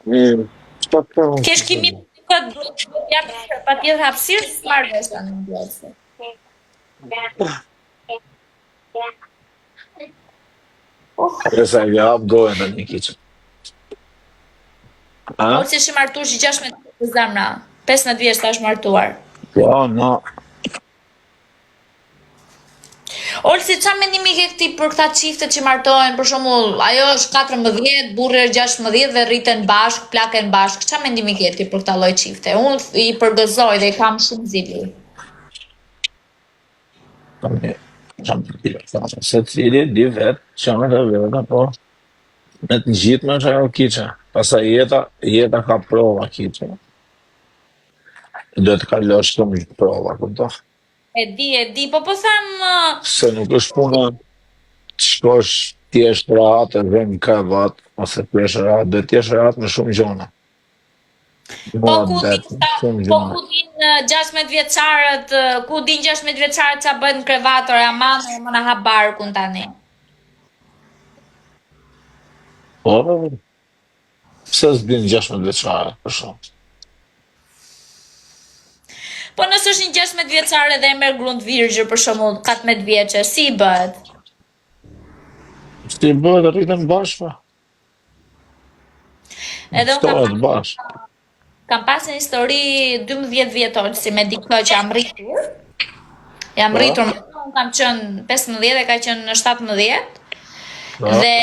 Mirë. Çfarë të them? Kesh kimi këtë duhet të jap patjetër hapësirë, s'marr vesh tani mbjellësi. Dhe sa i hap gojën tani kiç. A? Olsi është i martuar që 16 vjeç zemra. 15 vjeç sa është martuar. Po, no. Olsi, ça mendimi ke ti për këta çiftet që martohen, për shembull, ajo është 14, burri është 16 dhe rriten bashk, plaken bashk. Ça mendimi ke ti për këta lloj çifte? Unë i përgëzoj dhe i kam shumë zili. Tani, jam të tjerë, thashë, secili di vetë, që në të vetë, po, me të ngjitme është ajo kiça. Pastaj jeta, jeta ka prova kiça. Duhet të kalosh shumë prova, kupton? E di, e di, po po them Se nuk është puna të shkosh të jesh rahat edhe në krevat, ose të jesh rahat, duhet të jesh rahat me shumë gjona. Po ku Muhabet, din ta, shumë po gjona. ku din 16 vjeçarët, ku din 16 vjeçarët ça bëjnë në krevat, ore aman, ore më na hap barkun tani. Po, po, po. Pse s'din 16 vjeçarët, për shumë? Po nëse është një 16 vjeçare dhe e merr gruan virgjër për shembull 14 vjeçe, si i bëhet? Si i bëhet rriten bashkë? Edhe unë kam Mësohet bashkë. kam pas një histori 12 vjet Olsi me dikë që jam rritur. Jam Po. rritur, me të, unë kam qenë 15 dhe ka qenë në 17. Po. Dhe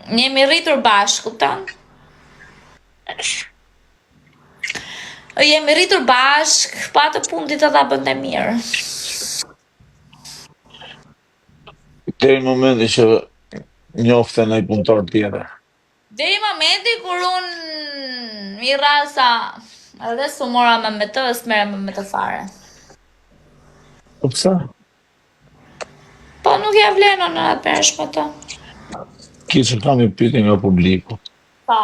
ne jemi rritur bashkë, kupton? Jemi rritur bashkë, po atë punë di të ta bënte mirë. Deri në momentin që njofte ndonjë punëtor tjetër. Deri në momentin kur unë i rrasa edhe s'u mora më me të, s'merrem më me të fare. Po pse? Po nuk ja vlen o nëna të merresh me të. Kiçë kam një pyetje nga publiku. Po.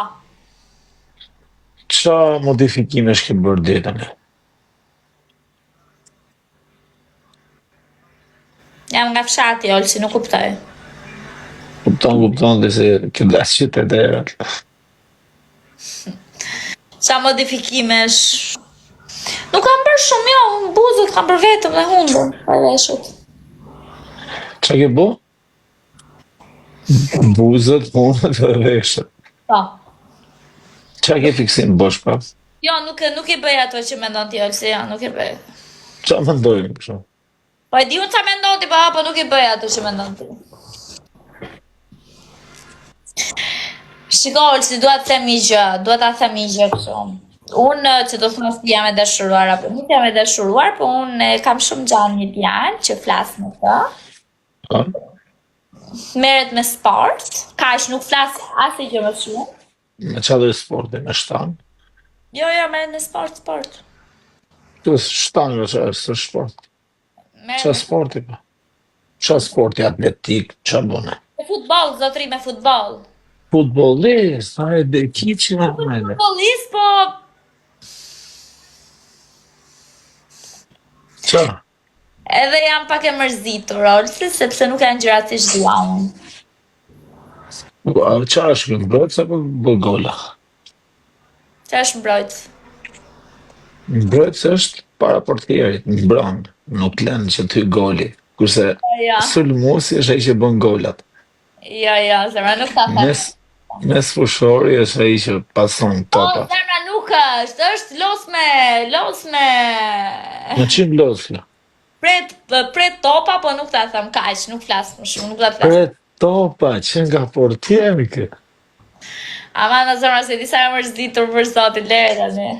Ça modifikimesh ke bërë deri tani? Jam nga fshati, Olsi, nuk kuptoj. Kupton, kupton dhe se ke dalë qytet e erët. Ça modifikimesh? Nuk kam bërë shumë, jo, unë buzët kam bërë vetëm dhe hundën, e veshët. Ça ke bo? Buzët, hundët dhe veshët. Po. Ça ke fiksim bësh pa? Jo, nuk nuk i bëj ato që mendon ti Olsi, jo, nuk i bëj. Ça mendojnë kështu? Po e di unë ça mendon ti, po po nuk i bëj ato që mendon ti. Shiko Olsi, dua të them një gjë, dua ta them një gjë kështu. Unë që do thonë si jam e dashuruar apo nuk jam e dashuruar, po unë e kam shumë xhan një djalë që flas me të. Po. Merret me sport, kaq nuk flas asgjë gjë më shumë. Me çfarë lloj sporti, me shtangë? Jo, jo, merret me sport, sport. Të shtangë është është sport. Merret Ça me sporti po? Ça sporti atletik, ça bune? me futboll, zotri me futboll. Futbollist, hajde, kiçi hajde. Futbollist, po Ça? Edhe jam pak e mërzitur, Olsi, sepse nuk janë gjërat siç dua unë. Po, a ça është ky mbrojtës apo bën gola? Ça është mbrojtës? Mbrojtës është para portierit, mbron, nuk lën që të hyjë goli. Kurse Jo, jo. sulmuesi është ai që bën golat. Jo, jo, zemra nuk ta them. Mes mesfushori është ai që pason O, topat. zemra nuk është, është los me, los me... Në çim los kjo? Pret, pret topa, po nuk ta them kaq, nuk flas më shumë, nuk do të flas. Pret topa që nga portieri kë. Aman o zemra se di sa jam mërzitur për zotin, lere tani.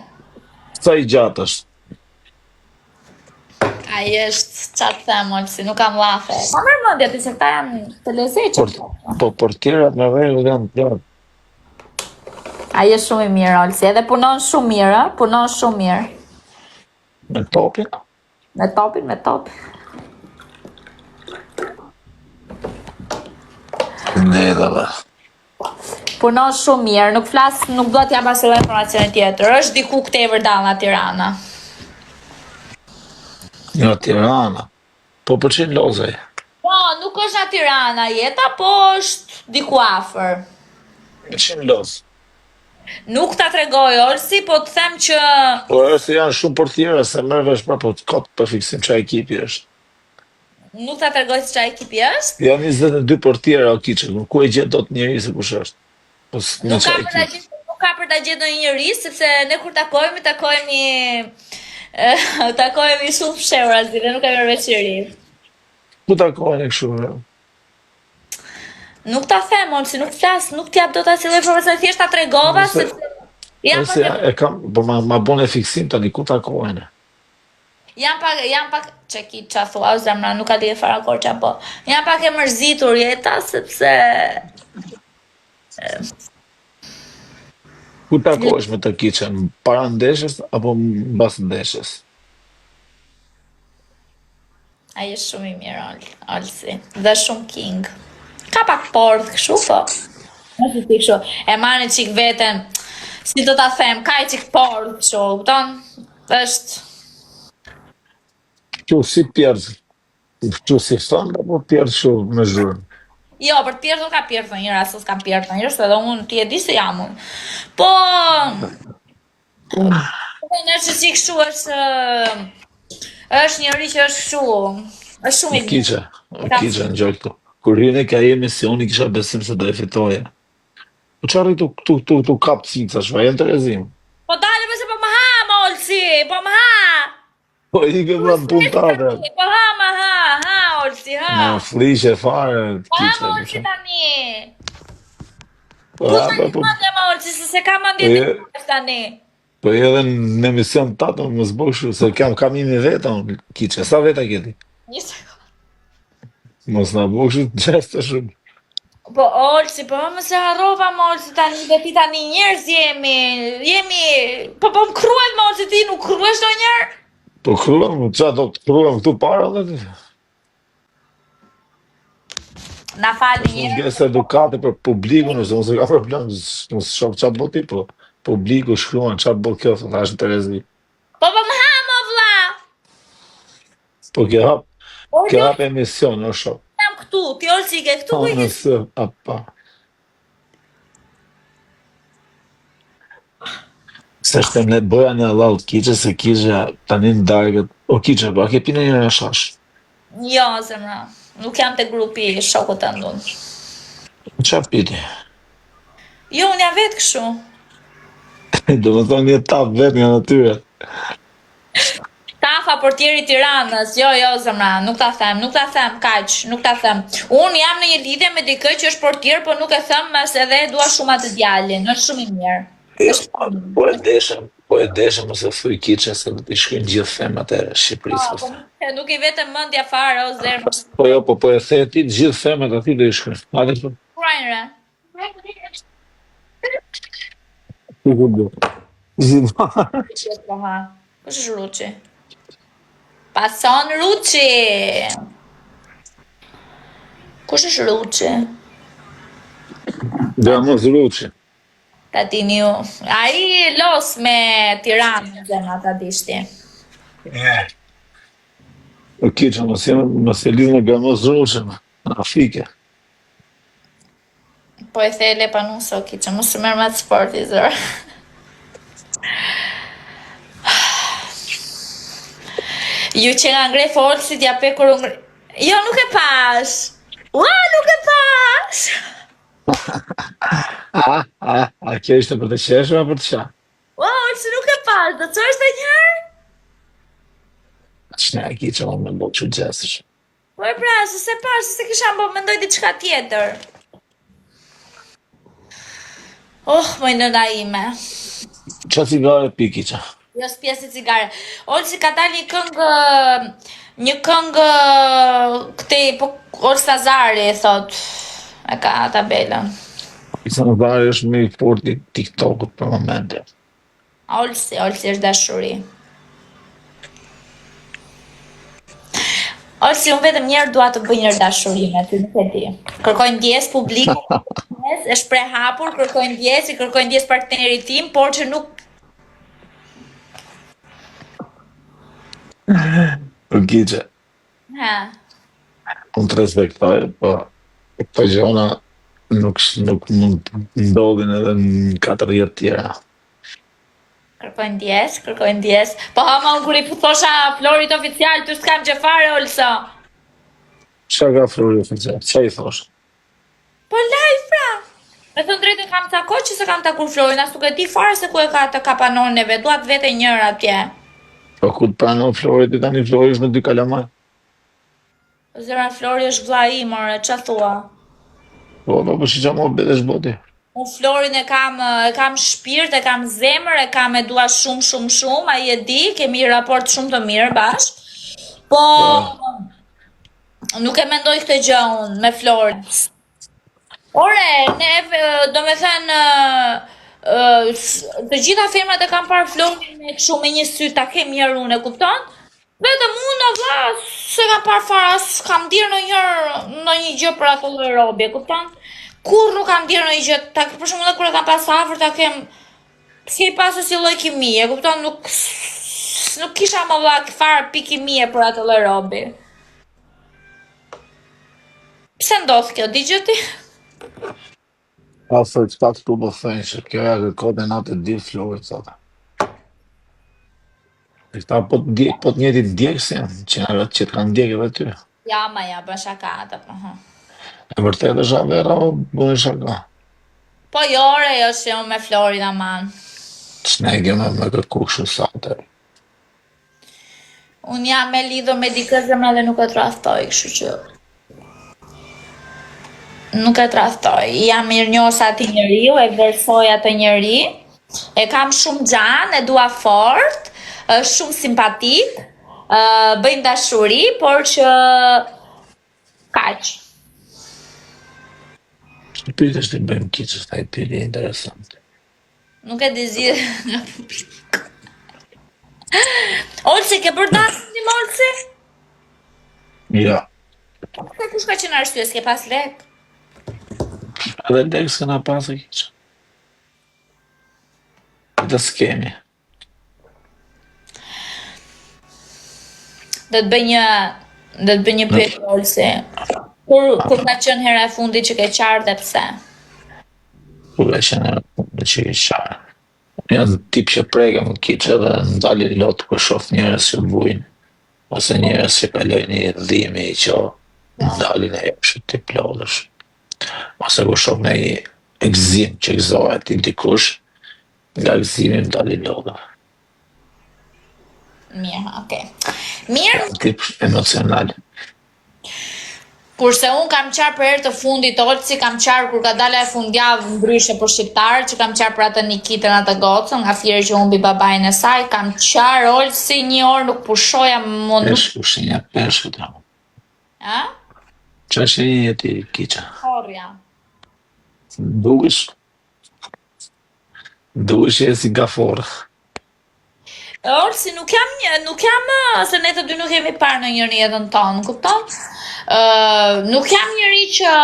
Sa i gjatë është? Ai është, ça të them, Olsi, nuk kam llafe. Pa merr mendja ti se këta janë të lezetshëm. Por, po portierat me rregull janë të gjatë. Ai është shumë i mirë, Olsi, edhe punon shumë mirë, ë, punon shumë mirë. Me topin? Me topin, me topin. Ne dhe. Punon shumë mirë, nuk flas, nuk dua t'jap asnjë lloj informacioni tjetër. Është diku këtej vërdallë nga Tirana. Nga Tirana. Po për çfarë lozej? Po, nuk është nga Tirana jeta, po është diku afër. Me çim loz. Nuk ta tregoj Olsi, po të them që Po është janë shumë portiera se merr vesh prapë po kot për fiksim çfarë ekipi është. nuk ta tregoj se çfarë ekipi është. Janë 22 portiera o Kiçe, ku e gjen dot njeri se kush është? Po në Nuk ka çfarë për ta ekipi? gjetur, nuk ka për ta gjetur ndonjë njeri, sepse ne kur takohemi, takohemi takohemi shumë fshehurazi dhe nuk e merr vesh njeri. Ku takohen kështu? bre? Nuk ta them, Olsi, nuk flas, nuk t'jap dot asnjë lloj informacioni, thjesht ta tregova Ose sepse jam pak ose e kam, po ma ma bën e fiksim tani ku takohen? jam pak jam pak çeki ça thua o zemra, nuk ka lidhje fare Korça, po. Jam pak e mërzitur jeta sepse Ku takohesh me të Kiçen? Para ndeshjes apo mbas ndeshjes? Ai është shumë i mirë, Ol, Olsi. Dhe shumë king. Ka pak pordh kështu, po. Nëse ti kështu, e marrin çik veten, si do ta them, ka i çik pordh kështu, kupton? Është Kështu si pjerdh, kështu si thon apo pjerdh kështu me zhurmë? Jo, për të pjerdhur nuk ka pjerdhur ndonjëherë, as s'kam pjerdhur ndonjëherë, se edhe unë ti e di se jam unë. Po, po në që si kështu është është njëri që është kështu, është shumë O i mirë. Kiçe, o Ka Kiçe në gjokë këtu. Kur hynë ke ai emisioni kisha besim se do e fitoje. Po çfarë rri tu tu tu tu kap cica, çfarë janë të rezim? Po dale se po më ha, Molsi, po më ha. Po i ke vëlla në punë tate. Po ha, ma ha, ha, Olsi, ha. Ma flishe fare Po ha, Kiçe. ma Olsi tani. Po Po ha, po po. mendje ma Olsi, se se ka mendje Po ti je- tani. Po edhe në emision tatë, mos bëj kështu, se kam kam imi veta unë, Kiçe, sa veta ke ti? Një sekondë. Mos na bëj kështu gjeste shumë. Po Olsi, po më se harrova më Olsi tani dhe ti tani njerëz jemi, jemi, po po më kruhet më Olsi ti nuk kruhesh ndonjëherë? Po kruhem, çfarë do të kruhem këtu para dhe ti? Na falni Është njerëz. mungesë edukate për publikun, ose unë s'ka problem, mos shoh çfarë bë ti, po publiku shkruan çfarë bë kjo, thotë është Terezi. Po po më ha më vlla. Po ke hap, O ke jo, hap emision, o shok. jam këtu, ti Olsi ke këtu Po ku i ke? nëse apa. Se është ne bëja një allall Kiçe se Kiçe tani në darkët. O Kiçe, po a ke pinë një hashash? Jo, zemra, nuk jam te grupi i shokut tënd unë. Çfarë piti? Jo, unë jam vetë kështu. Do të thonë një tap vetë nga natyra. Tafa portieri i Tiranës. Jo, jo, zemra, nuk ta them, nuk ta them kaq, nuk ta them. Unë jam në një lidhje me dikë që është portier, po nuk e them se edhe e dua shumë atë djalin, është shumë i mirë. Jo, po e deshëm, po e deshëm mos e thuj Kiçe se do t'i shkojnë gjithë femrat e Shqipërisë. Po, po, nuk i vete mendja fare o zemra. Po jo, po po e the ti gjithë femrat aty do i shkojnë. Hajde po. Shkruajnë re. Ku ku do? Gjithë. Kush është po ha? Kush është Ruçi? Pason Ruçi. Kush është Ruçi? Gramoz Ruçi. Ta dini ju. Ai los me Tiranë, zemra ta dish ti. O Kiçe, mos e mos e lidh me Gramoz Ruçin në Afrikë. Po e the le panuso, Kiçe, mos u merr me atë sporti zër. Ju që nga ngre folësit, ja pe kur u ngre... Jo, nuk e pash! Ua, nuk e pash! A, a, a, kjo ishte për të qeshur apo për të qarë? Ua, Olsi nuk e pash, do të çosh ndonjëherë? Ç'ne e Kiçe, unë me bë kështu gjestesh. Po e pra, se se pash, se se kisha po mendoj diçka tjetër. Oh, moj nëna ime. Qa cigare pi Kiçe? Jo s'pi asnjë cigare. Olsi ka dalë një këngë, një këngë këtej, po Olsi Nazari e thot. E ka tabelën. Olsi Nazari është më i forti i TikTokut për momentin. Olsi, Olsi është dashuri. Olsi, unë vetëm një herë dua të bëj një dashuri me ty, nuk e di. Kërkoj ndjesë publike, ndjesë, e shpreh hapur, kërkoj ndjesë, i kërkoj ndjesë partnerit tim, por që nuk Po Kiçe, ha. unë të respektoj, po këto gjona Nuk nuk mund të ndodhin edhe në 40 tjera. Kërkoj ndjesë, kërkoj ndjesë. Po ama unë kur i thosha Florit oficial, ty s'kam gjë fare, Olso. Çka ka Flori oficial? Çka i thosh? Po live pra. Me thënë drejtën kam ca kohë që s'e kam takur Florin, as nuk e di fare se ku e ka atë kapanonin e vet, dua të vete një herë atje. Po ku të pranon Flori ti tani Flori është me dy kalamaj. Zemra Flori është vllai im, ore, ça thua? Po, po, po, shi ça muhabetesh bo ti. Unë Florin e kam e kam shpirt, e kam zemër, e kam e dua shumë shumë shumë, ai e di, kemi një raport shumë të mirë bashkë. Po, Po. Nuk e mendoj këtë gjë unë me Florin. Ore, ne do me thënë të gjitha femrat e kanë parë Florin me kështu me një sy ta kem një herë unë, e kupton? Vetëm unë o vlla s'e kam parë fare, as kam ndier ndonjëherë ndonjë gjë për atë lloj robi, e kupton? Kurrë nuk kam ndier ndonjë gjë, ta për shembull edhe kur e kam pas afër ta kem s'kemi pasur si lloj kimie, e kupton? Nuk nuk kisha më vlla fare pikë kimie për atë lloj robi. Pse ndodh kjo, di gjë ti? Pa thë këta këtu po thënë që kjo ja kërkon e natë e ditë Florit, thotë. E këta po të ndjek, po të njëjtit ndjekës janë, që janë që të kanë ndjekë edhe ty. Ja, ma ja, bën shaka ata, po. hë. E vërtetë është Avera, o bënë shaka. Po jo, ore, jo, se unë me Florin aman. Ç'ne ke me me kërku kështu sa të. Unë jam e lidhur me dikë zemra dhe nuk e tradhtoj, kështu që nuk e tradhtoj. Jam mirënjohëse atij njeriu, e vlerësoj atë njeri. E kam shumë xhan, e dua fort, është shumë simpatik, ë bëjmë dashuri, por që kaq. Ç'të pyetësh ti bëjmë kiçës, ta i pyetje interesante. Nuk e di zgjidhje nga publiku. Olsi, ke bërë dasmë ti Olsi? Jo. Pse kush ka qenë arsye, s'ke pas lek? Edhe lek s'kena pasë kiç. Edhe s'kemi. Do të bëj një do të bëj një pyetje Olsi. Kur kur ka qenë hera e fundit që ke qarë dhe pse? Kur ka qenë hera e fundit që ke qarë? Unë jam tip që prekem kiç edhe më dalin lot kur shoh njerëz që vujnë ose njerëz që kalojnë një dhimbje që më dalin e kështu tip lotësh. Ose kur shoh ndonjë gëzim që gëzohet i dikush, nga gëzimi më dalin lotët. Mirë, okay. Mirë. Jam tip emocional. Kurse unë kam qarë për herë të fundit Olsi, kam qarë kur ka dalë e fundjavë ndryshe për shqiptarët, që kam qarë për atë Nikitën atë gocën, nga Fieri që humbi babain e saj, kam qarë Olsi një orë nuk pushoja më nuk. Peshku, shenja peshkut jam. A? Qa shenjë je ti, Kiça? Korja. Dukesh, dukesh je si gaforre. Olsi, nuk jam një, nuk jam, se ne të dy nuk jemi parë ndonjëherë në jetën tonë, kupton? Ë, nuk jam njeri që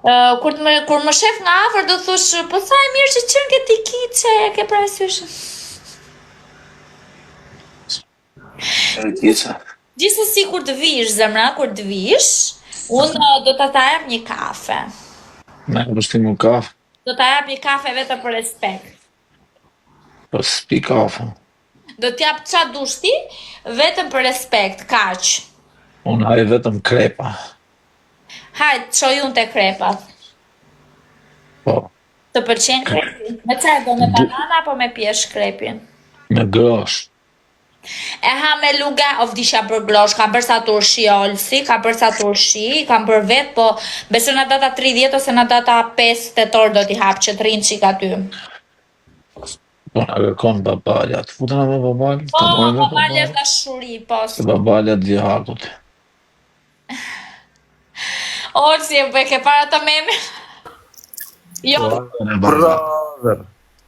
ë kur të më kur më shef nga afër do thosh, po sa e mirë që qenke ti Kiçe, e ke parasysh? E Kiça. Gjithsesi kur të vish, zemra, kur të vish, unë do të ta jap një kafe. Me e pështi mu kafe. Do ta jap një kafe vetëm për respekt. Po s'pi kafe. Do t'jap ça dush ti, vetëm për respekt, kaq. Unë haj vetëm krepa. Hajt, të çoj unë te krepat. Po. Të pëlqen krepi? Me ça e do, me banana apo me pjeshkë krepin? Me groshë. E ha me lugë, o vdisha për groshë, kam bërë sa turshi Olsi, kam bërë sa turshi, kam bërë vetë, po besoj në data 30 ose në data 5 tetor do t'i hap që të rrinë çik aty. Po na kërkon babalja, të futën me babalë, Po, të morën me babalja është dashuri, po. Se babalja të vjen hakut. Olsi, e bëj ke para të meme. Jo. Po, brother.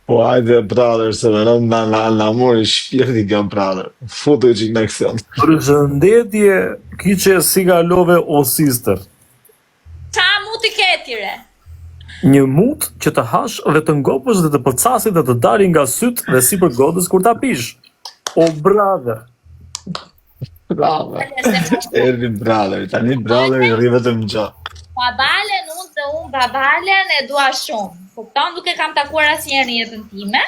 Po hajde brother, se më na na na na mori shpirti kjo brother. Futu çik në aksion. Përshëndetje, Kiçe si kalove o sister. Ça muti ke ti re? Një mut që të hash dhe të ngopësh dhe të pëlcasi dhe të dalin nga sytë dhe sipër gotës kur ta pish. O brother. Brother. Erdhi brother, tani brother i rri vetëm gjë. Pa balen unë dhe. Edhe unë babalen e dua shumë. Kupton, nuk e kam takuar asnjëherë në jetën time.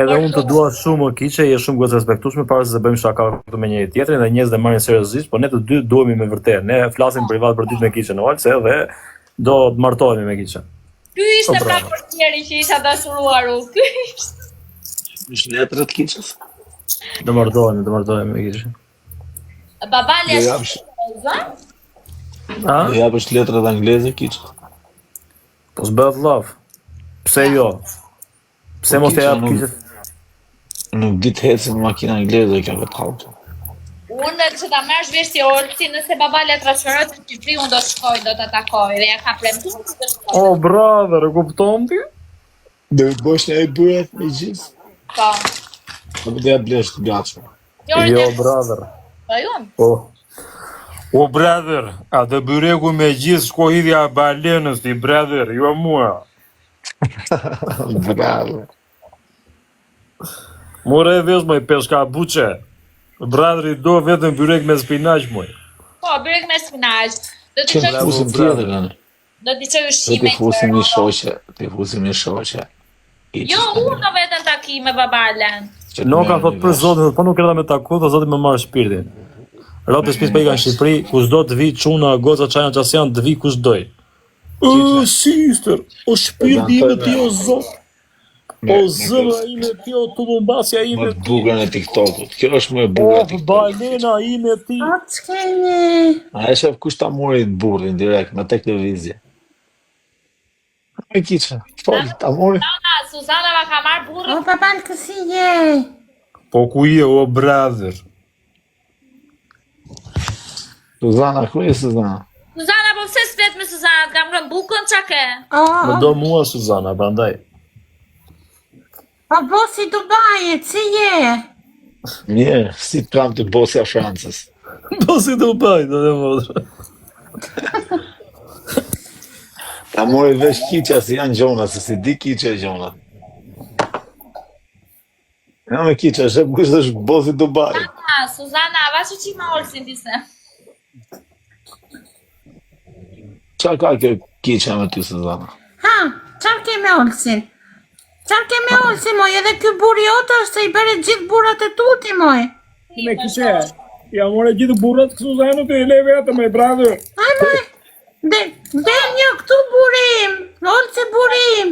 Edhe unë të dua shumë o Kiçe, je shumë gocë e respektueshme para se të bëjmë shaka këtu me njëri tjetrin dhe njerëzit e marrin seriozisht, po ne të dy duhemi me vërtet. Ne flasim privat për ditë me Kiçen o se dhe do të martohemi me Kiçen. Ky ishte Po, pra bravo. portieri që isha dashuruar unë. Ky ishte. Është letrat Kiçës? Do martohemi, do martohemi me Kiçen. Babalja Do është japësh, roza. A? do japësh letrat angleze Kiçës? Po s'bëhet llaf. Pse jo? Pse Po mos e Kiça jap nuk Kiçës? nuk di të ecë në makinë angleze kjo vetë hallë. Unë që ta marrësh vesh si Olsi, nëse babalja transferohet në Shqipëri, unë do shkoj, do ta takoj dhe ja ka premtuar që do shkoj. O brother, e kupton ti? Do i bësh një byrek me gjithë? Po. Apo do ja blesh të gatshme? Jo, Jo jo, brother. po ju. Po. O brother, a dhe byreku me gjithë shko hidhja balenës ti brother, jo mua. Bravo. More e vesh moj peshka buçe. Brother i do vetëm byrek me spinaq moj. Po, byrek me spinaq. Do t'i Që çoj të fusim tjetër tani. do t'i çoj Do ushqime t'i fusim një gjëra. shoqe, t'i fusim një shoqe. Jo, unë do vetëm takim me babalen. Që të Noka merremi thot për vesh. zotin, thot po nuk erdha me taku, thot zoti më marr shpirtin. Robi shtëpisë po i ka në Shqipëri, kush do të vi çuna, goca, çajna, çasjan, të vi kush doj. O sister, o shpirti im ti o zot, Me, o me zëra ime ti o tullumbasja më ime të bukurën e TikTokut. Kjo është më e bukura o e TikTokut. balena ime ti. O, ç'keni? A e shef kush ta mori burrin direkt me tek lëvizje. E Kiça, fol, ta mori. Suzana, Suzana ma ka marr burrin. O, babal, kësi je? Po ku je o brother? Suzana, ku je Suzana? Suzana, po pse s'flet me Suzana? Të kam ngrënë bukën çka ke? O, Më o, do mua Suzana, prandaj. o, bosi Dubajit, si je? Mirë, si të kam të bosja Francës. Po si Dubai, do të motra. Ta mori vesh Kiça si janë gjona, se si di Kiça gjona. Ja me Kiça, shef kush është bosi Dubajit. Ah, Suzana, a vash çik me Olsin ti se. Qa ka kjo Kiça me ty Suzana? Ha, çfarë ke me Olsin? Çfarë ke me Olsin, moj? Edhe ky burri jot është se i bëre gjithë burrat e tu ti, moj. Me Kiçe, ja more gjithë burrat Suzanën të e le vetëm e brother. Ai, moj, de, de një këtu burri im, Olsi burri im.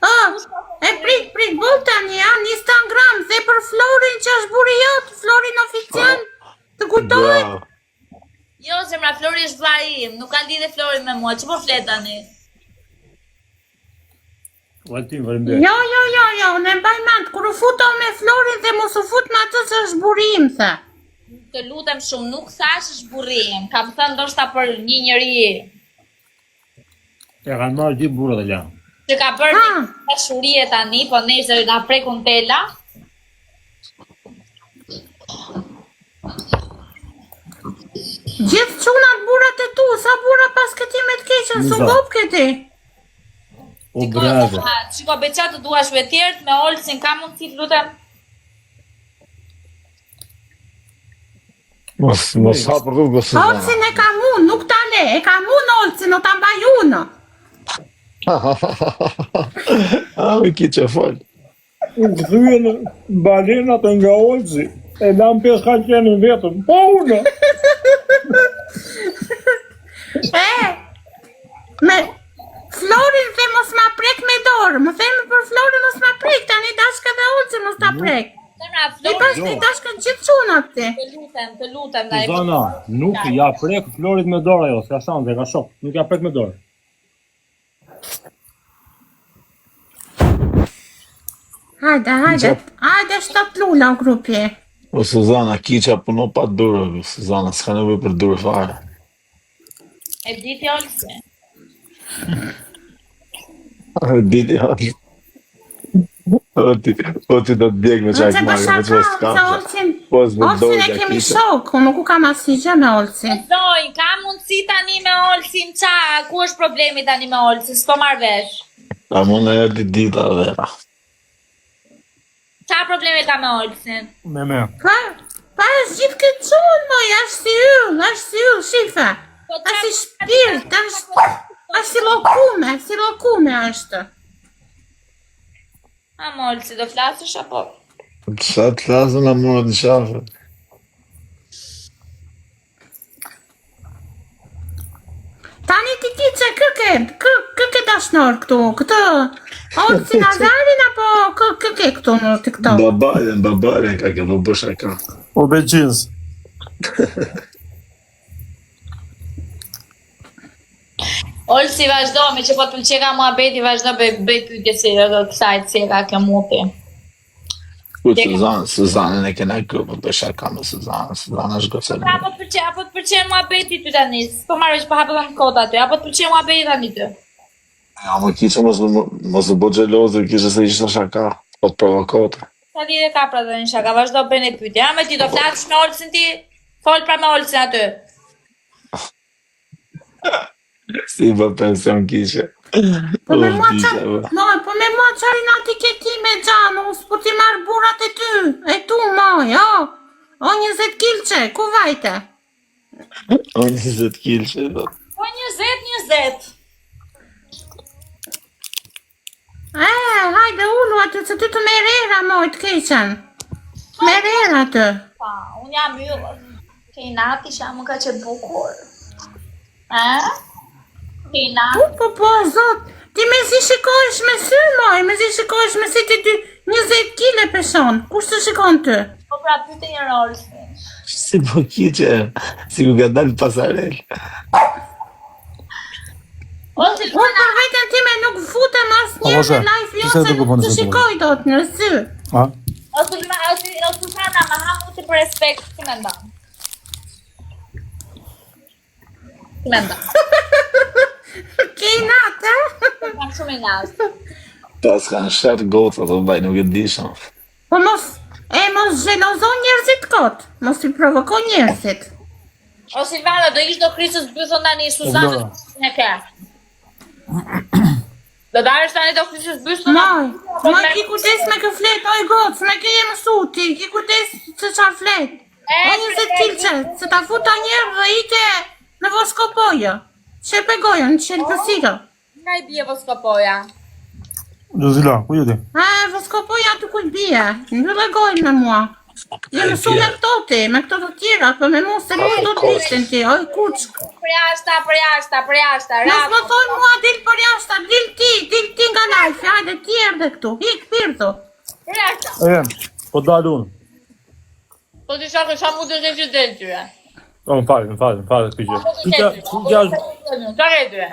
Ë, e prit, prit, bol tani, a, në Instagram, dhe për Florin që është burri jot, Florin oficial, të kujtohet? Bravo. Jo, zemra, Flori është vllai im, nuk ka lidhje Flori me mua. Ç'po flet tani? Valtin, faleminderit. Jo, jo, jo, jo, unë e mbaj mend, kur u futa me Florin dhe mos u fut me atë se është burri im, tha. Të lutem shumë, nuk thash është burri im. Kam thënë ndoshta për një njeri E kanë marrë gjithë burrat e lanë. që ka bërë Ha. një dashurie tani, po nesër na prekun tela. Gjithë çunat burrat e tu, sa burra pas këti me të keqen, s'u Niza. gop këti. O Shiko, brother. shiko be ça të duash me tjerët, me Olsin ka mundësi të lutem. Mos, mos hap rrugë Suzana. Olsin e kam unë, nuk ta le, e kam unë Olsin, do ta mbaj unë. A me Kiça fol. U kthyen balenat nga Olsi, e lanë peshka qenin vetëm. Po unë. E, me Florin dhe mos ma prek me dorë, më themi për Florin mos ma prek, tani dashka dhe Olsin mos ta prek. Zemra, I Flori, pas i dashka gjithë çunat ti. të lutem, të lutem, ndaj. Suzana, nuk ja prek Florit me dorë ajo, s'ka shanse, e ka shok. Nuk ja prek me dorë. Hajde, hajde, hajde shtat lula o grupi. O Suzana, Kiça puno pa durë, Suzana, s'ka nevojë për durë fare. E di ti Olsi. E di ti, o ti, o ti do të djeg me Në çaj që marrë, bësha me çfarë ka, s'ka. se Olsin, Po s'me Olsin dorë e kemi Kiça. shok, unë nuk u kam asnjë gjë me Olsin. Zonj, ka mundësi tani me Olsin qa? Ku është problemi tani me Olsin? S'po marr vesh. Ta mund e erdhi dita dhe. Qa problemi ka me Olsin? Me me. Pa, pa është gjithë këtë çun, moj, është si yll, është si yll, shife. Po Është si shpirt, është... Është si llokume, si llokume është. A mol, si do flasësh apo? Sa të flasën na morët në qafë. Tani ti ti që kë ke, kë, kë ke dashnor këtu, këtë Olsi Nazarin apo kë, kë ke këtu në TikTok? Babalen, babalen ka kjo, po bësh ka. O be jeans. Olsi vazhdo, me që po të pëlqeka muhabeti, vazhdo bëj bëj pyetje si edhe kësaj si e ka kjo muti. Ku Suzan, Suzanën e kena kë, po bësh ka me Suzanën, Suzana është goca. Pra, apo të pëlqen, apo të pëlqen muhabeti ty tani? S'po marrë vesh po hapë në kod aty. Apo të pëlqen muhabeti tani ty? Ja, më kishe mos mos u bë xheloze, kishe se ishte shaka, po të provokote. Sa lidhje ka pra tani shaka, vazhdo bëj një pyetje. Ja me ti do flasësh me Olsin ti? Fol pra me Olsin aty. Si bë pension kishe. Po me O, mua kishe, qa, bë. moj, po me mua qa inati ke ti me xhan, unë s'po ti marr burrat e ty, e tu moj, o, o 20 kilçe, ku vajte? O 20 kilçe, do. Po 20 20. E, hajde ulu aty, se ty të merr era, moj, të keqen. Merr era aty. Pa, unë jam yll. Ke inati që jam kaq e bukur. A? Ke inati. Po, po, po, zot, ti me si shikohesh me sy, moj, me si shikohesh me si ti dy, 20 kile peshon, kush të shikon ty? Po pra pyete një herë Olsin. Si po kishe, si ku ka dalë pasarel. Olsi, Unë për veten time nuk futem asnjëherë Ose, në live jo pse se nuk nuk u të bëni shikoj dot në sy. A? ose ose ose Susana, ma ha muti për respekt, si mendon? Si mendon? Ke inat, e? Kam shumë inat. Pas kanë sherr goca, do mbaj, nuk e dishëm. Po mos, e mos xhelozo njerëzit kot, mos i provoko njerëzit. O Silvana, do ish do krisës bythën tani Suzana Vlora. ne ke. Do dalësh tani do krisës bythën? Moj, moj ki kujdes me kë flet, oj gocë, me kë je mësu ti, ki kujdes se çfarë flet. E, O 20 kilçe, se ta futa njerë dhe ike në Voskopojë. Qepe gojën, qelpësiro. Nga i bie Voskopoja. Luzila, ku je ti? A, Voskopoja aty ku i bie, mbyllë gojën me mua. Je mësu me këto ti, me këto të tjera, po me mua se mund të dishtin ti, oj kuç. Për jashta, për jashta, për jashta, Mos rap. më thoj mua dil për jashta, dil ti, dil ti nga live, hajde ti erdhe këtu, ik pirtu. Për jashta. E, po dal unë. Po ti shoh sa mund të kesh del tyre. O, më fal, më fal, më fal, kishe. Po ti Kisha, kesh. kisha është, Çfarë ke tyre?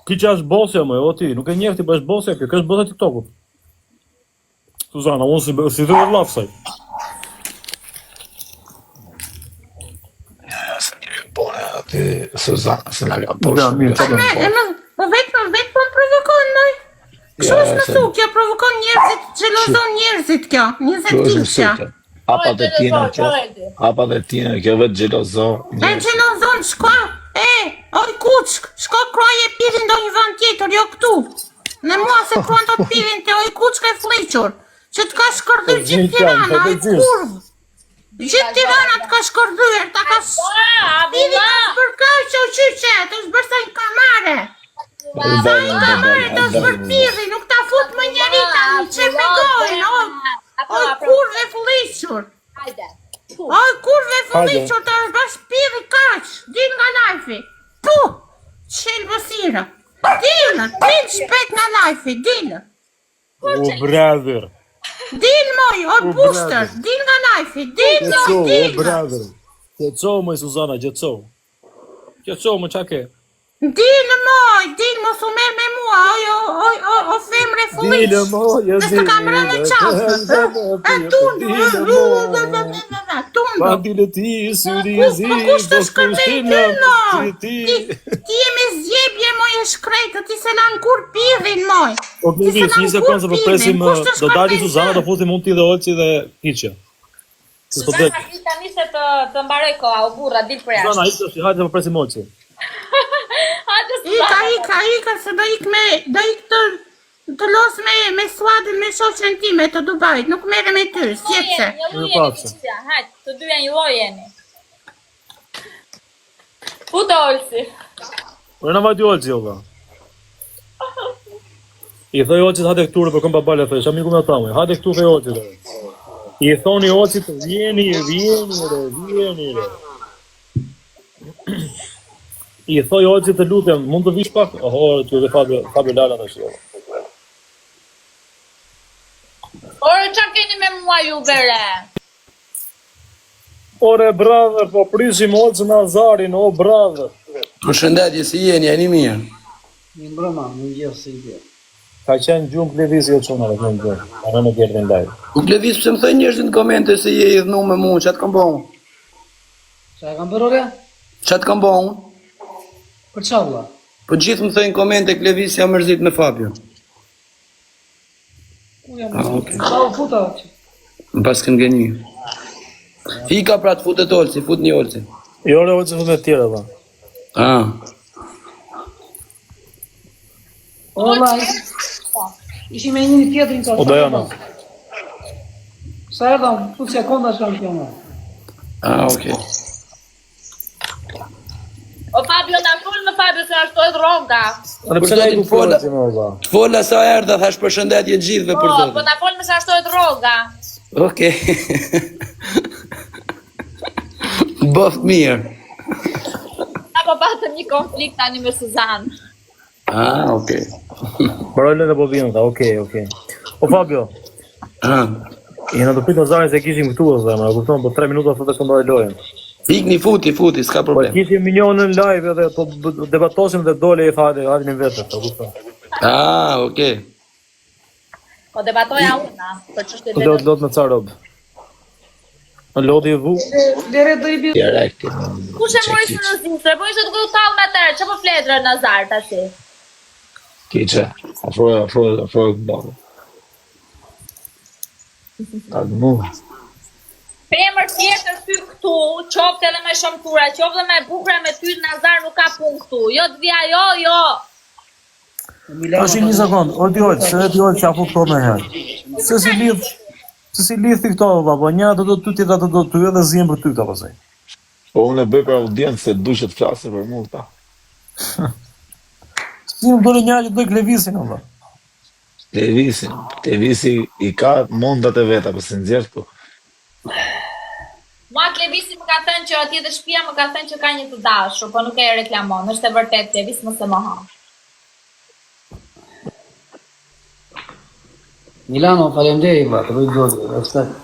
kisha është bosja më, o ti, nuk e njeh ti, po është bosja kjo, kjo është bosja e TikTokut. Suzana, unë si si dhe llaf saj. Ja, se njëri bone aty, Suzana, se na ka Ja, poshtë. mirë, çfarë Me, e më, po vetë po vetë po më provokon moj. Kështu Ja, është se- mësu, kjo provokon njerëzit, xhelozon njerëzit kjo, 20 Kjo është kilçja. mësuke. Hapat e tina kjo, hapat e tina kjo vetë xhelozo. E xhelozon shko, e, oj kuçk, shko kruaje pirin ndonjë vend tjetër, jo këtu. Në mua se kruan do të pirin te oj kuçk e flliqur, që të ka shkërdhyr Po, gjithë gjithë janë, Tirana, po, oj gjithë. kurvë. Gjithë Tirana të ka shkërdhyer, ta ka Ah, Piri të është bërë kaq o qyqe, të është bërë sa një kamare. Sa një kamare të është bërë piri, nuk ta fut më njeri tani, që me gojën, o, o kurvë e fëlliqur. Hajde. O kurvë e fëlliqur, të është bërë piri kaq, dil nga lajfi. Puh, qelbësira. Dil, dil shpejt nga lajfi, dil. O brother. Dil moj, o booster, dil nga lajfi, dil, Qetëso, o dil. brother. Qetëso moj Suzana, qetëso. Qetëso më çka ke? Dil moj, dil mos u merr me mua, oj o oj o, o femre fëlliq. Dil moj, Dhe s'të kam rënë në qafë. E tundu, Dil e, moj. tundu. Pa dile ti, syri Ku, zi, po kush të shkërdej ty, no? ti. Ti, ti je me zgjebje, moj e shkretë, ti se lan kur pidhin, moj. Po Ti se vis, lan një sekondë se kur po presim, pidhin, kush të do dali shkërdej Suzana, ty? do fusim unë ti dhe Olci dhe Kiçja. Se s'po Suzana, dek. dil tani se të të mbaroj koha, o burra, dil për jashtë. Suzana, hajde tash, hajde po presim Olci. Hajde Ika, Suzana. ika, ika, se do ik me, do ik të, të los me, me suadin, me shoqen time të Dubait, nuk merre me ty, s'jepse. Një lloj Mirë jeni, pafshim. Kiçja, hajde, të dy janë një lloj jeni. Futa Olsi. Po na vajti Olci o vlla. I thoj Olcit hajde këtu për këmba bale thoj, çam iku me ata më. Hajde këtu thoj Olcit. I thoni Olcit vjeni, vjeni re, vjeni re. I thoj Olcit të lutem, mund të vish pak? Oho, ti dhe Fabio, Fabio Lala tash. Jo. Ore, ça keni me mua ju bere? Ore brother, po prishim Olcën Nazarin, o brother. Përshëndetje, si jeni, jeni mirë? Mirëmbrëma, mirëmëngjes, si je? Ka qenë gjumë Klevisi o çuna, ka qenë gjumë. Anë nuk erdhi në live. Po Klevis, pse më thojnë njerëzit në komente se je idhnu me mua, ça të kam bo unë? Ça e kam bërë ore? Ça të kam bo unë? Për ça vlla? Po gjithë më thojnë në komente Klevis jam mërzit me Fabio. Ku jam? Ah, okay. Sa u futa? Më paskan gënjy. Ika pra të futet Olsi, fut një Olsi. Jo, ore, Olsi fut me të tjera, valla. Ah. O vlla, ishim me njëri tjetrin ka. O Dajana. Sa erdha, fut sekonda që kam. Ah, okay. O Fabio, na fol më Fabio se na shtohet rroga. Edhe pse na iku fola, më valla. Të fola sa erdha, thash përshëndetje të gjithëve për Po, zotin. po na fol më se na shtohet rroga. Okej. Bëft mirë. Na po patëm një konflikt tani me Suzan. Ah, okej. Mbaroj lëndë po vjen, tha, okej, okej. O Fabio. Ah. Jena të prit Nazarin se kishim këtu o zemra, e kupton, po 3 minuta thotë se mbaroj lojën. Ikni futi, futi, s'ka Po problem. kishim minionën live edhe po debatoshim dhe dole i tha hajde, hajde një vetë, e kupton. Ah, okej. Po debatoja unë për çështje Po lot lot me ca rob. Lodi e vu. Lere do i bi. Direkt. Kush e mori seriozisht? Po ishte duke u tall me atë, çfarë po flet re Nazar tash? Kiçe, afroje, afroje, afroje këmballë. Ta mu. Femër tjetër ty këtu, qoftë edhe me shëmtura, qoftë edhe me bukura me ty Nazar nuk ka punë këtu. Jo të vija jo, jo. Tash një sekond, o ti ojt, se ti ojt që apo këto me herë. Se si lidh, se si lidh ti këto valla, po njëra të do ty, tjetra të do ty edhe zihen për ty këta pastaj. Po unë e bëj për audiencë se du që të flasin për mua këta. Si nuk doli njëra që të doj Klevisin valla. Klevisi, Klevisi i ka mondat e veta, po s'i nxjerr këtu. Mua Klevisi më ka thënë që atje te shtëpia më ka thënë që ka një të dashur, po nuk e reklamon. Është e vërtetë Klevis, mos e moho. Milano, faleminderit vlla, të bëj zoti, respekt.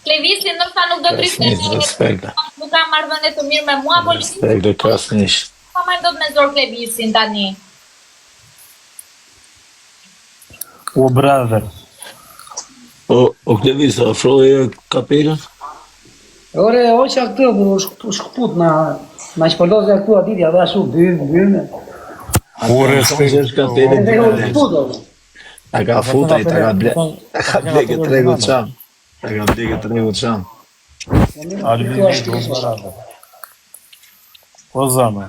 Klevisi ndoshta nuk do të rishte Krasniq, respekt. Nuk ka marrëdhënie të mirë me mua, po Respekt dhe Krasniq. Pa marrë dot me zor Klevisin tani. O brother. O, o Klevis, afroje kapelën? Ore, o që këtë, po, u shk- u shkput na, na shpërlozja këtu atë ditë, ja dhe ashtu, bym, bym. O respekt është kapelën. Edhe u shkput, o. Ta ka fut ai, ta ka ble. Ta ka ble këtë tregu çam. Ta ka ble këtë tregu çam. Albi o brother. O zemra.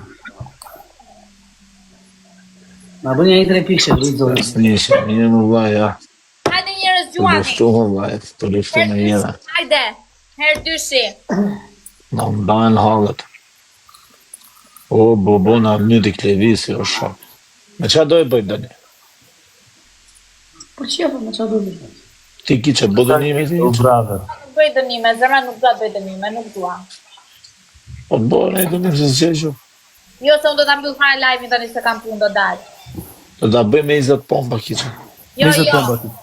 Na bëni ai tre pikë, rrit zoti. Krasniq, mirë më vlla, ja. Hajde njerëz Të gjuani. luftu më vlla, të luftu me jena. Hajde. Herë dyshi. Na ndahen hallet. O, bo, bo, na myti Klevisi, o shok. Me qa do e bëjmë tani? Për çfarë po, me çfarë do të bëj? Ti ki që bë dënime ti? O brother. Nuk bëj dënime, zemra nuk dua të bëj dënime, nuk dua. Po bë ne dënim se s'gjej gjë. Jo, se unë do ta mbyll fare live-in tani se kam punë do dal. Do ta bëj me 20 pompa kiçe. Jo, 20 jo. pompa ti.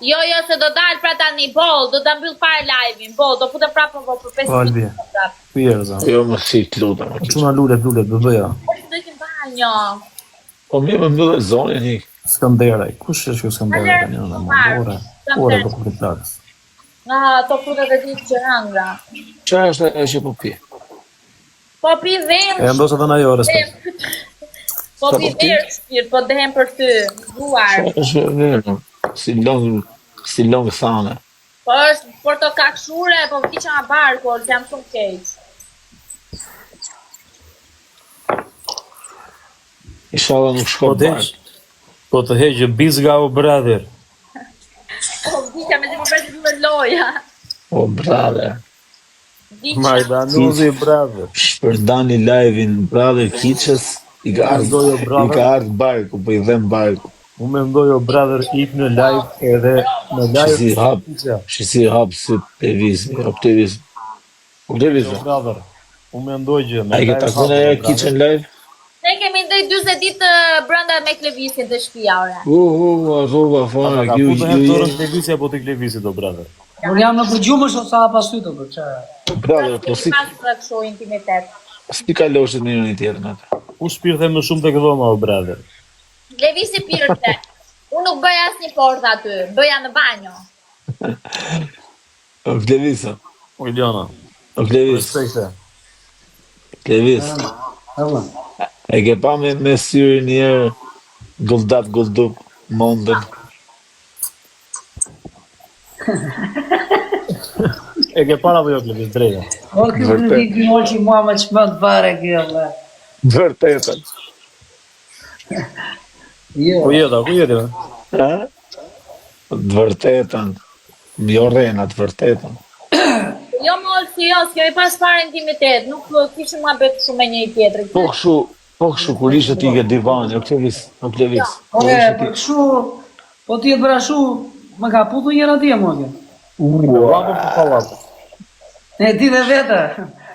Jo, jo, se do dal pra tani, boll, do ta mbyll fare live-in, boll, do futem prapë po për 5 O Albi. minuta prapë. Ku je zemra? Jo më si të lutem. o, Kiçe. Çuna lulet, lulet, bëja. Po do ikim banjo. Po mirë më mbyllë zonjën ik. Skënderaj. Kush është ky Skënderaj tani? Unë ore. Ore po kuptoj plakës. Nga ato frutat e ditë që hëngra. Çfarë është ajo që po pi? Po pi verë. E ndoshta edhe ajo respekt. Po Sa pi po pi? verë shpirt, po dehem për ty. Duar. Çfarë është verë? Si long si long thane. Po është portokakëshure, po vdiqa nga barku, se jam shumë keq. Inshallah nuk Po shkon të heq. Po të heq bizga o brother. Po vdiqa me po pres të loja. O brother. Vdiqa. Majdanozi, brother. Shpërdani live-in brother Kiçës. I ka ardhë, Mendoj o i brother, ka ardhë barku, po i dhem barku. unë mendoj o brother ik në live edhe në Shi live si hap, Kiçja. shi si hap si Klevisi, o Klevis. O Klevis, Jo brother, unë mendoj që me a i ke live taku hapur në o herë brother. Kiçen live? Ne kemi ndaj 40 ditë eh, brenda me Klevisin të shtëpia ore. U, u, u, u, A fare, ta ka ju, futur ju herë je. dorën Klevisi apo ti Klevisit o brother? Unë jam në përgjumësh ose hapa sytë, po çfarë. Brother, Pas po kemi si, pas edhe kështu intimitet. si kaloshit me njëri tjetrin atë? Ku shpirthe më shumë tek dhoma o brother? Klevisi pirte. Unë nuk bëja asnjë portë aty, bëja në banjo. O Klevisa, O Iliana, o Klevis, respekte. Klevis. Valla. E ke pa me, me syrin një herë gulldap guldup mondën. E ke para apo jo Klevis drejtë? O ky Vërtet. ky ky olçi mua më çmend fare ky valla. Vërtetën. Jo. Ku jeta, ku jeti? be? Ha? Të vërtetën. Jo rrena, të vërtetën. Jo më Olsi, jo, s'kemi pas fare intimitet, nuk kishim muhabet shumë me njëri tjetrin. Po kështu, po kështu kur ishe ti ke divani, o Klevis, o Klevis. Kur Ore, ishe po ti. kështu, po ti e bëra ashtu, më ka putu njëra atje mua kjo. Me llapë apo pa llapë? Ne di dhe vete.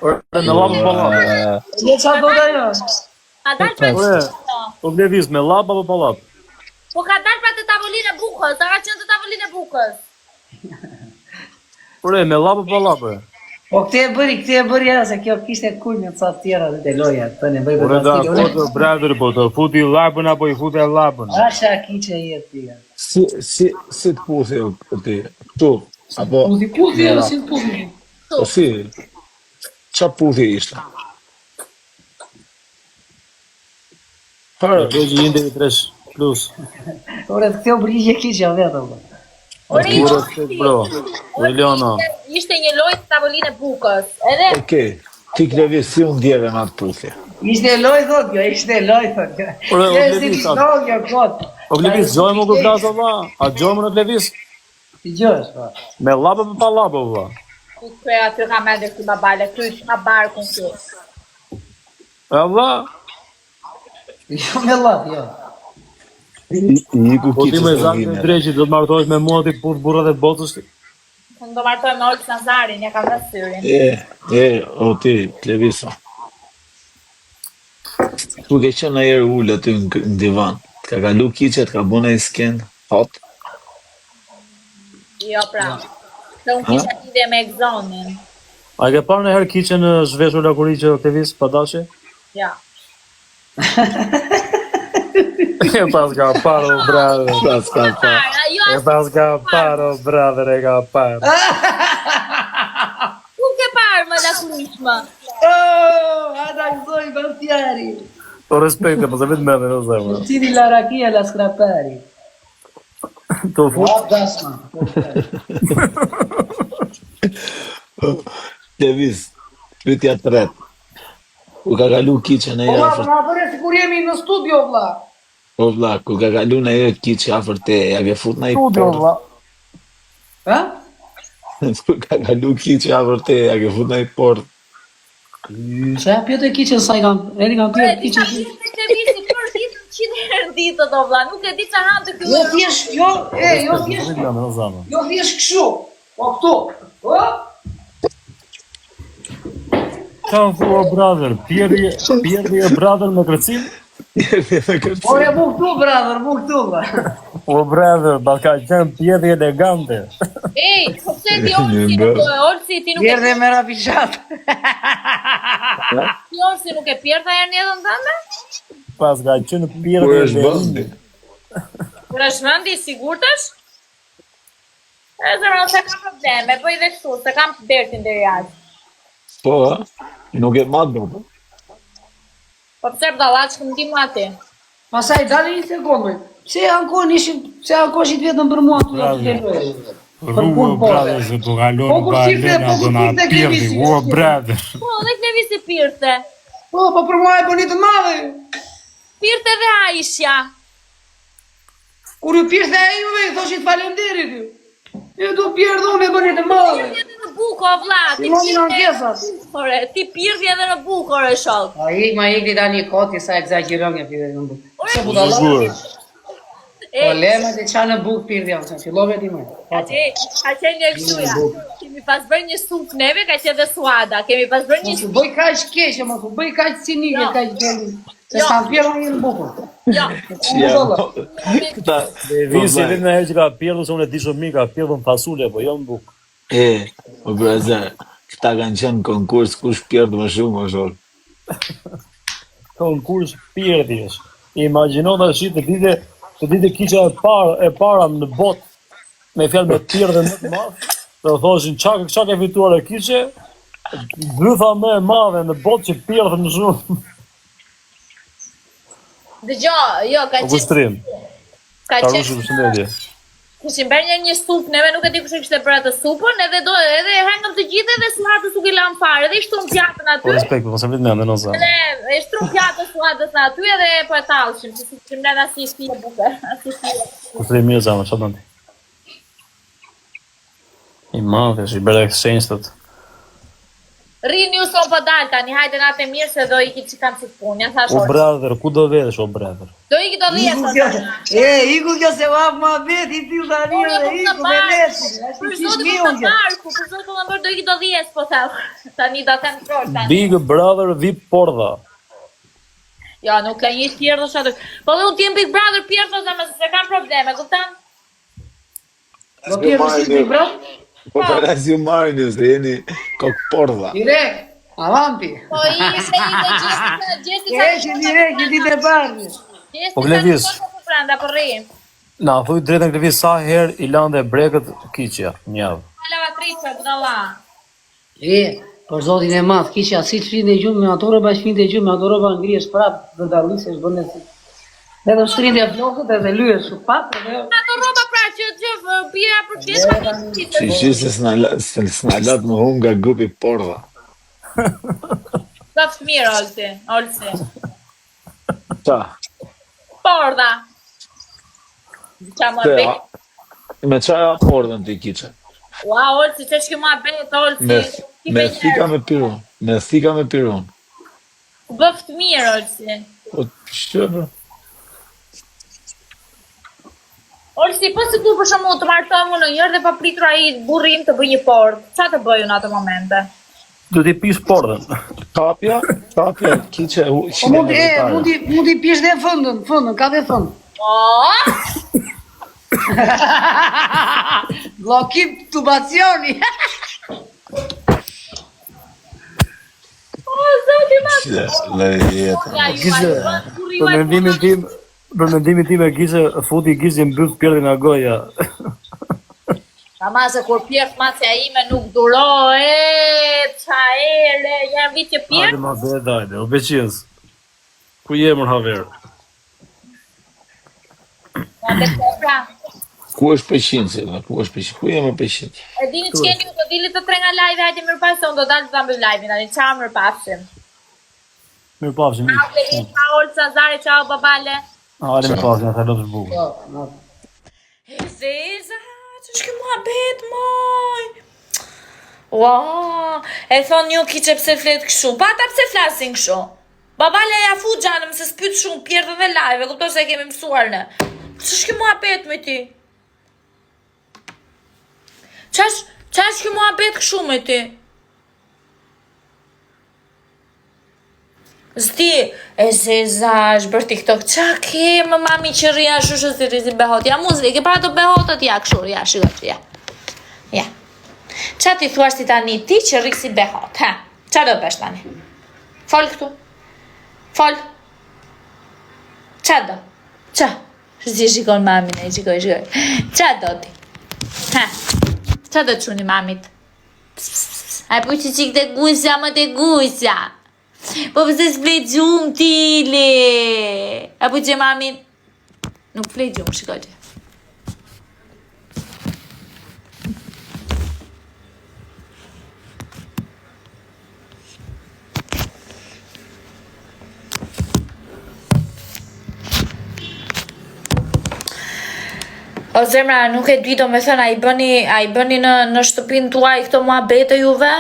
Ore, me llapë apo pa llapë? Ne çfarë do ajo? Ka dalë pra Ore, o Klevis, me llapë apo pa llapë? Po ka dalë pra të tavolinë e bukës, a ka qenë të tavolinë e bukës. Ore, me llapë apo pa llapë? Po këtë e bëri, këtë e bëri ajo se kjo kishte kulm në ca të tjera dhe te loja, të ne bëj Ore da, për po të brother, po të futi llapën apo i fute llapën. Asha kiçe je ti. ja. Si si si të puthi o o ti? Ktu apo Puthi, puthi, jo, si të puthi. po si? Qa puthi ishte? Për që jeni deri 3 plus. Ore, të ktheu përgjigje kiçja vetë valla. Ore, U jo, respekt bro. O Iliana, Ishte një lojë të tavolinë e bukës. Edhe Okej. Ti Klevis si u ndjeve me atë puthje? Ishte loj thot kjo, ishte loj thot kjo. Ore, o Kjo si Klevis, a- loj kjo kot. o Klevis, gjojmë o kur flas o vlla? A gjojmë në Klevis? Ti gjosh, po. Me llapë apo pa llapë o vlla? ku kë aty ka mendë ky babale, ky ka barkun ky. E vlla, Jo me llap, jo. I i iku po ti kiçës me të zanë dhime. drejtë do të martohesh me mua ti puth burrat e botës. ti. Unë do martoj me Olsi Nazarin, ja kam dhënë syrin. E, e, o ti, Klevisa. Tu ke qenë në ulë aty në, në divan. Të ka kalu kiçe, të ka bu në sken, hot. Jo pra. Se unë kisha lidhje me Exonin. A e ke parë në herë kiçen në zhveshur lakuriqe o Klevis pa dashje? Jo. E pas ka parë o brother. Pas ka pa. Para, jo E as pas ka parë o brother, e ka parë. ku ke parë më lakuriqmë. Oh, ata gëzoj Bastiari. Po respekte, po se vetë me dhe zemër. Cili la rakia la skrapari. Të fut. Hap dasma. Klevis, pyetja tretë. Ku ka kalu kiçe në Po herë vlla, afër na bëre sikur jemi në studio vlla. Po vlla, ku ka kalu në herë kiçe afër te, ja ke fut në i Studio portë. vlla. Ha? Ku ka kalu kiçe afër te, ja ke fut në i portë. Sa ja pyete kiçen sa i kam, eri kam Ore, pyet di kiçen. sa pirte Klevisi për ditën 100 herë në ditë do vlla, nuk e di çfarë hante ky. Jo thjesht, jo, e, jo thjesht, jo thjesht kështu. Po këtu. Po? Qa më thua brother, pjerrje, pjerrje brother me kërcim? Pjerrje me kërcim. Ore, mu këtu, brother, mu këtu, vlla. O brother, ba ka qenë pjerrje elegante. Ej, po pse ti Olsi nuk Olsi ti nuk e Pjerdhe me rapishat. ti Olsi nuk e pjerdh herë në jetën tënde? Pas ka qenë Kur pjerrje është vendi? Kur është vendi i sigurt është? E zëra, se kam probleme, bëj dhe kështu, se kam dertin deri aq. Po, a? nuk e ma do. Po pse bdallaç këm ti mua ti? Pastaj dali një sekondë. moj. Pse ankon ishin, pse ankoshit vetëm për mua aty aty te loja? Për Rrugë punë o po. brother se po kalon Po, kur s'ishte, balena po, kur do na s'ishte pjerdhi, Klevisi, o brother. Po, dhe Klevisi pirte. Po, po për mua e bëni të madhe. Pirte dhe Aisha. Kur ju pirte ai juve i thoshit faleminderit ju. Ju do pjerdh unë e bëni të madhe. Pirte edhe në. bukë, o vlla. Si moni në ankesat. Ore, ti pirdhi edhe në bukë, ore shok. A ik, ma ik ti tani koti sa ekzagjeron një pirdhi në bukë. Se budalla. E, Po le më të ça në bukë pirdhi, se fillove ti më. Ka qenë, ka qenë një kështu ja. Kemi pas bërë një supë neve, ka qenë dhe suada. Kemi pas bërë një Mos u bëj kaq keq, mos u bëj kaq cinike, Jo. kaq deli. Se Jo. s'ka pjerrë një në bukë. Jo. Budalla. Këta, Levisi vetëm një herë që ka pjellur, se unë e di shumë mirë, ka pjellur në fasule, po jo në bukë. E, o brother, këta kanë qenë në konkurs kush pjerdh më shumë, o shok. Konkurs pjerdhjesh. Imagjino tash të ditë, të ditë kisha e parë, e para në botë me fjalë me pjerdhën më të madh, do thoshin çka çka ke fituar e kishe, bytha më e madhe në botë që pjerdh më shumë. Dëgjo, jo, ka O qenë kushtrim. ka Tarushi qenë përshëndetje. Kishim bërë një një supë, neve nuk e di kush e kishte bërë atë supën, edhe do edhe e hëngëm të gjithë edhe suadës nuk i lam fare, edhe i shtrum pjatën Po aty. respekt, po mos e vrit mendën o zemër. Edhe e shtrum pjatën suadës në aty edhe po e tallshim, se s'kishim lënë asnjë fije buke, asnjë fije. Kushtrim mirë zemër, çfarë bën ti? I madh është i bërë exchange-t. Rrini ju son po dal tani, hajde natë e mirë se do iki që kam si punë, ja thash. O Olsi. brother, ku do vesh o brother? Do iki do rrija Iku sot. kjo, e, iku kjo se wap ma vet i till tani Unë dhe po të iku me marr, letë. Për Është zotin i po të kjo. marr, ku për zotin po të marr, do iki do rrjes, po them. Tani do them troll tani. Big Brother VIP pordha. Jo, nuk ka një pjerdhësh aty. Po dhe unë t'jem Big Brother pjerdhës, ama se kam probleme, kupton? Do pjerrësh si Big Brother? Po para si ju marrin ju, se jeni kok pordha. Direkt, avanti. Po i se i dhe gjesti, gjesti E që direkt, që ditë e parë. Gjesti Po, Glevis. sa të pranda po rri. Na thuj drejtën Glevis sa herë i lan dhe brekët kiqja, një javë. Lavatriça, budalla. E, për zotin e madh, kisha si të flinte gjumë me ato rroba flinte gjumë, me ato rroba ngrihesh prap, vërdallis e bën si. Vetëm shtrinte flokët edhe lyesh u pap edhe Ato rroba pra që që bira për pjesë pa Shi shi se s'na la- se s'na lat më hum nga grupi pordha. Qoftë mirë Olsi, Olsi. Qa? Pordha. Qa më Te, be. a- Me qa ja pordhën ti kiqe? Ua, Olsi, që është kjo muhabet, Olsi. Me, Ti me me thika me pirun. Me thika me pirun. Bëft mirë, Olsi. Po, që bro? Olsi, po si ku për shembull të martohem unë një herë dhe pa pritur ai burri im të bëj një pordh. Çfarë të bëj unë në ato momente? Do t'i pish pordhën. Kapja, kapja, kiqe, u- Po mund e mund i mund i pish dhe fëndën, fëndën, ka dhe fënd. Po, Bllokim tubacioni. o zoti ma. Qe, le jetë. Ja, ju Gize, ai bën burri për juaj mendimin tim, për mendimin tim e Gize futi Gizin mbyll pjerdhin nga goja. Ama se kur pjerth macja ime nuk durohet, qa ere, janë vit që Hajde pjerth. ma be, hajde, o beqis. Ku je mor haver? Ja, dhe po pra. Ku është peqinci, dhe ku është peqinci? Ku je më peqinci? E dini që keni, do dili të tre nga live, hajde mirë se unë do dalë të ta mbyll live-in, tani ciao mirëpafshim. Mirë pafshim. Ciao Blevi, ciao Olsa, Zare, ciao babale. Hajde mirë pafshim, ata lopë bukur. Po, E zeza, që është kjo muhabet, moj? Ua, e thonë ju kiqe pse flet kështu. Pa ata pse flasin kështu? Babale ja fut gjanëm se s'pyet shumë pjerdhën dhe live, e kuptoj se e kemi mësuar ne. Ç'është kjo muhabet me ti? Qa është, qa është kjo muhabet kështu me ti? Zdi, e zeza, është bërë TikTok, qa ke më mami që rria ashtu që si rrizi behot? Ja muzi, e ke para të behotët, ja kështu, ja, shiko që, ja. Ja. Qa ti thuash ti tani ti që rri si behot, ha? Qa do bësh tani? Fol këtu. Fol. Qa do? Qa? Si shikon mamin e shikoj, shikoj. Qa do ti? Ha? Qa do çuni mamit? Ps, ps, ps, ps. Ai po që qik të gusa, më të gusa. Po pse s'fle gjumë ti, le? Apo që mamin? Nuk fle gjumë, shikoj që. O zemra, nuk e di domethënë, a i bëni, a i bëni në, në shtëpinë tuaj këto muhabete juve?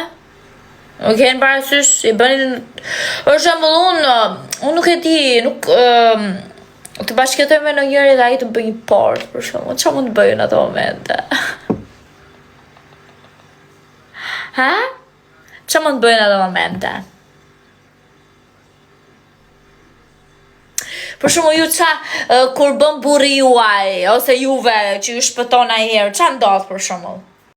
Nuk e keni parasysh, i bëni... Për shembull, unë, unë nuk e di, nuk... ëm, të bashkëjetoj me ndonjë njeri dhe ai të bëjë një portë, për shembull, ça mund të bëj në ato momente? Ha? Ça mund të bëj në ato momente? Për shembull ju ça kur bën burri juaj ose juve që ju shpëton ai herë, ça ndodh për shembull?